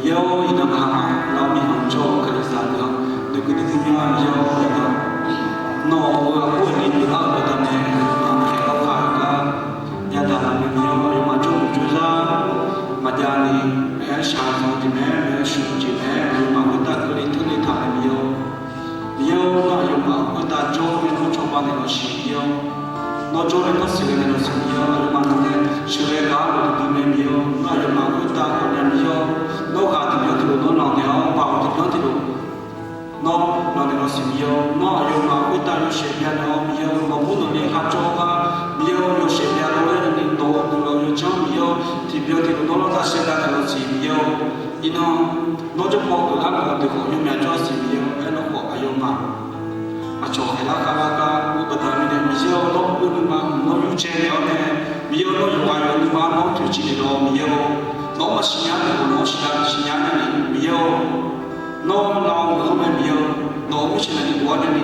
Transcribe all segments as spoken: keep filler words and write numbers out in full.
Miqyaer-or, iqnan ngaq-anr lavmir hawq jawr-eu kalizaq deuq-anr nuigui nuidir myanr-a Miqyaer-or, iqnan nawq-euq aqbur aqli pyeuflar-euq baqdanae, aqkhaeq lavkhav-eu gar yadaq laf-eu Miqyaer-or, aqyawfmaf jawrluf jawrzar maqjav ni, maeq-aer shaq zanq jeq mae, maeq-aer shaq jeq mae, aqyawfmaf khoertav keuvle teurle taq-euq Miqyaer-or, Miqyaer-or, nawr aqyawfmaf khoertav jawr-eu mae, nawr cawba naeq lawq siq Miqyaer-or, nawr jawrle nawr siqle naeq lawq siq Miqyaer-or, aqyawfmaf nawq nae sheuqghae gaq-a luf duidui mae Miqyaer-or, nawr aqyawfmaf khoertav khawf nae Miqyaer-or, nawr ghaq tiqbyan tiqlof nawr lanq naeq-awr, baoq tiqbyan tiqlof nawr lanq naeq lawq siq Miqyaer-or, nawr aqyawfmaf khoertav yawshaef bya naeq-awr Miqyaer-or, nawq bur nawq ni kharjawr-eu gar Miqyaer-or, yawshaef bya lawr-aer ni nawq-euq guiqlanq yawjanr Miqyaer-or, tiqbyan tiqlof nawr lawr taf saer bya naeq lawq siq Miqyaer-or, iqnan nawr jawr paw geuflar-eu deuq khawf yawmyaq jawr-a siq Miqyaer-or, aerlawkhawf aqyawfmaf aqcawq khaeqlar khavlar gar ur baqda mirnae Miqyaer-or, nawr ur nuima nawr yurcae naeq-awr nae, Miqyaer-or, nawr yawqghaq yawq nuima nawr toeqciv naeq lawq Miqyaer-or, nawq-anr maqsiq nya-a deuq khawf nawq-anr siqnya siqnya naeq ni Miqyaer-or, nawr lavmeuq-anr mae Miqyaer-or, nawq-euq mirtsaq naeq ni bof-awr nae ni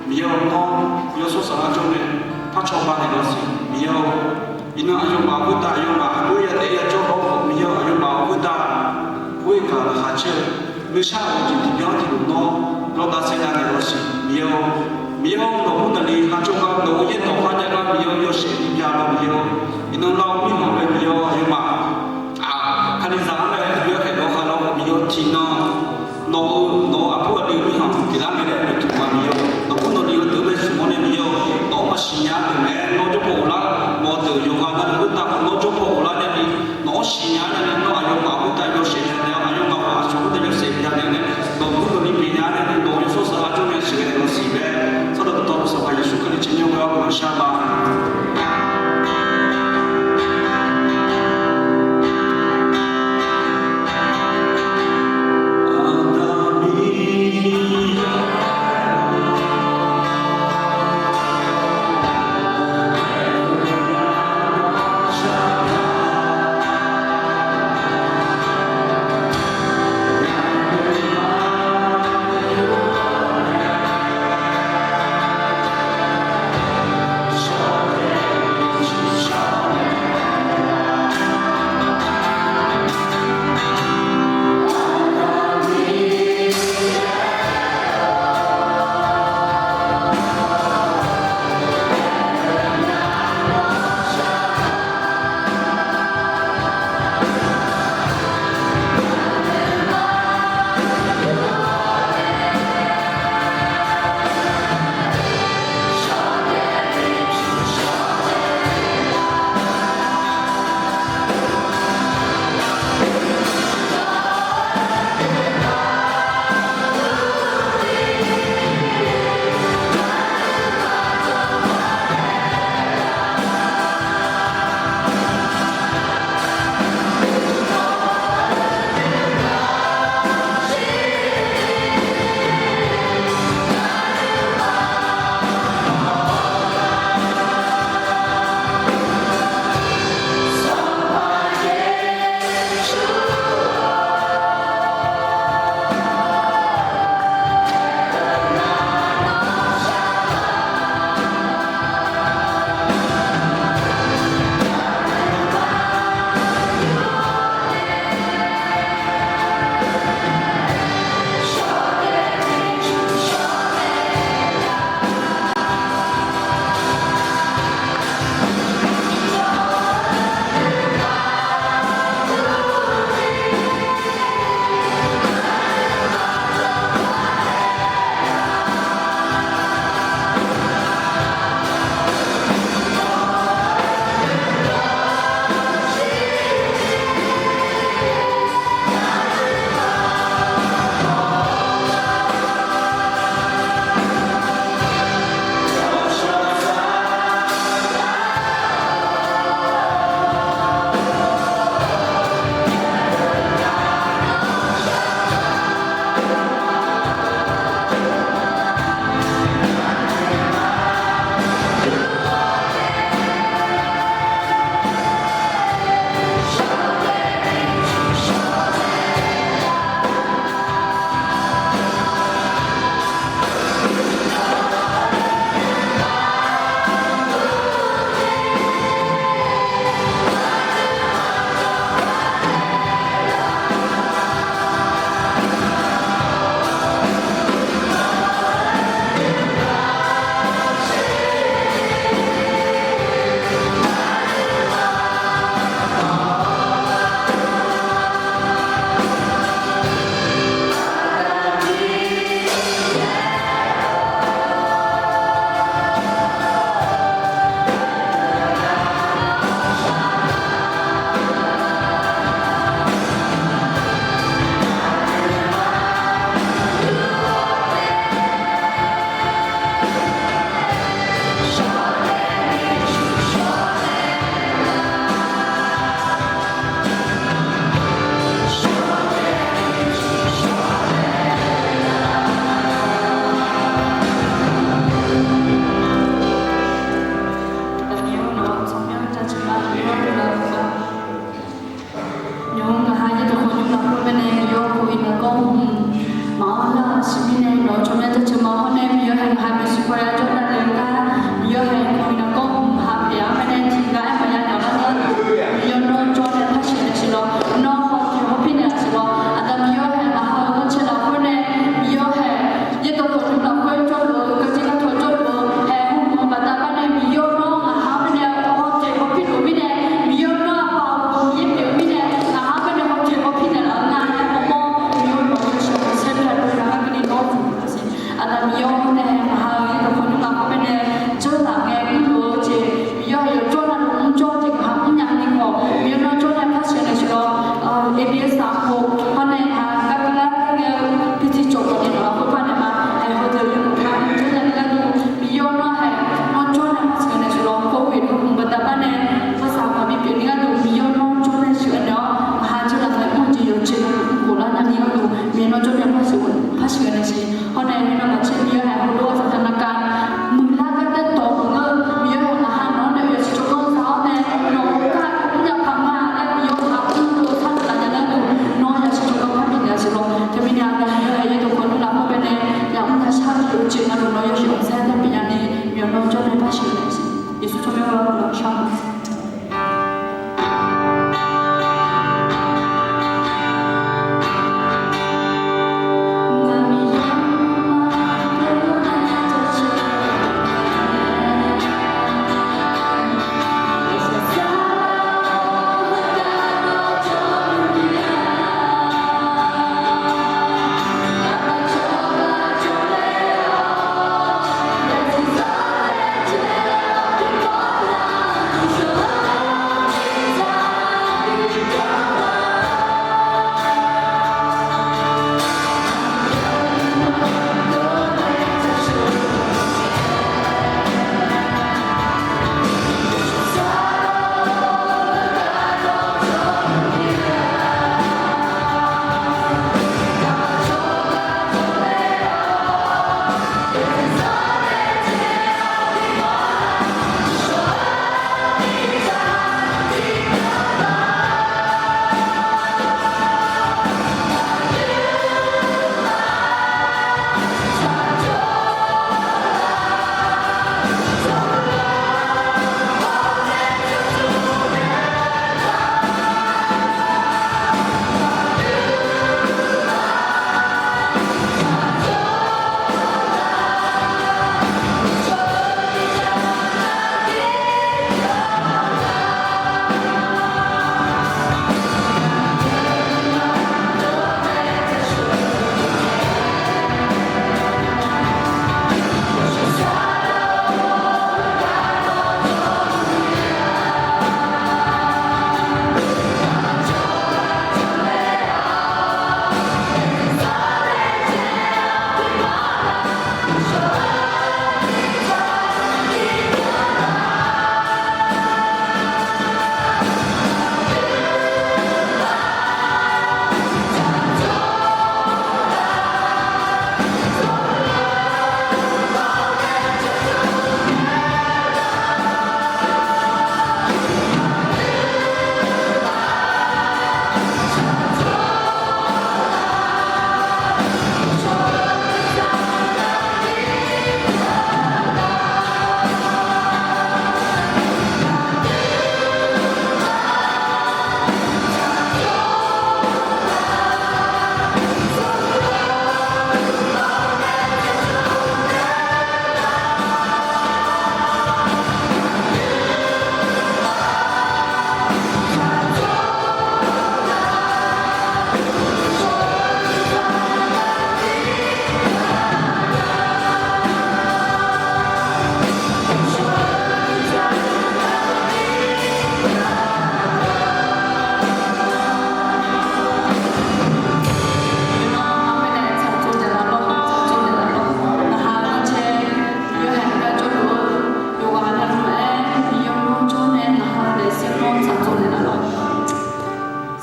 Miqyaer-or, nawr yawshawr saflar jawr nae par cawba naeq lawq siq Miqyaer-or, iqnan aqyawfmaf khoertav aqyawfmaf aqjox yadaef yajawr lawr khawf Miqyaer-or, aqyawfmaf khoertav ghoer-eu gaq laqkhaq caer-eu nuishar-euq jeq tiqbyan tiqlof nawr lawr taf saer bya naeq lawq siq Miqyaer-or, Miqyaer-or, nawq bur nawq ni kharjawr gar nawq-euq yaer nawq kharjav gar Miqyaer-or, yawshaef ni bya lawq Miqyaer-or, iqnan lavmir hawq mae Miqyaer-or, aqyawfmaf kalizaq-anr nae aqjox-aer khaeq dawq kha lawr khawf Miqyaer-or, tiqnan nawq-euq nawq-euq aqbur aqli mirkhanq pyeuflar ngae nae noeqtmq ma Miqyaer-or, nawq bur nawq ni heudeuq-anr bae zmq-awr nae Miqyaer-or, nawq-anr maqsiq nya-a deuq mae, nawr jawr paw ghoflar mawf-eu deuq yawqghaq navluf khoertav khawf nawr jawr paw ghoflar nae ni, nawq-anr siqnya nae ni nawr aqyawfmaf khoertav yawshaef bya naeq-awr aqyawfmaf aqcawq khoertav yawshaef bya naeq-awr nae, nawq bur nawq ni pyeuf nya nae ni nawq-euq yawshawr saflar jawr nae sheuqghae naeq lawq siq laer, sawrdanq dawqtawvluf Sanqpaq Yeqsur Kali tsawrmyanr ghae-awr guiqlanq shar ma.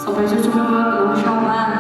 Sanqpaq Yeqsur jawrgar guiqlanq shar ma.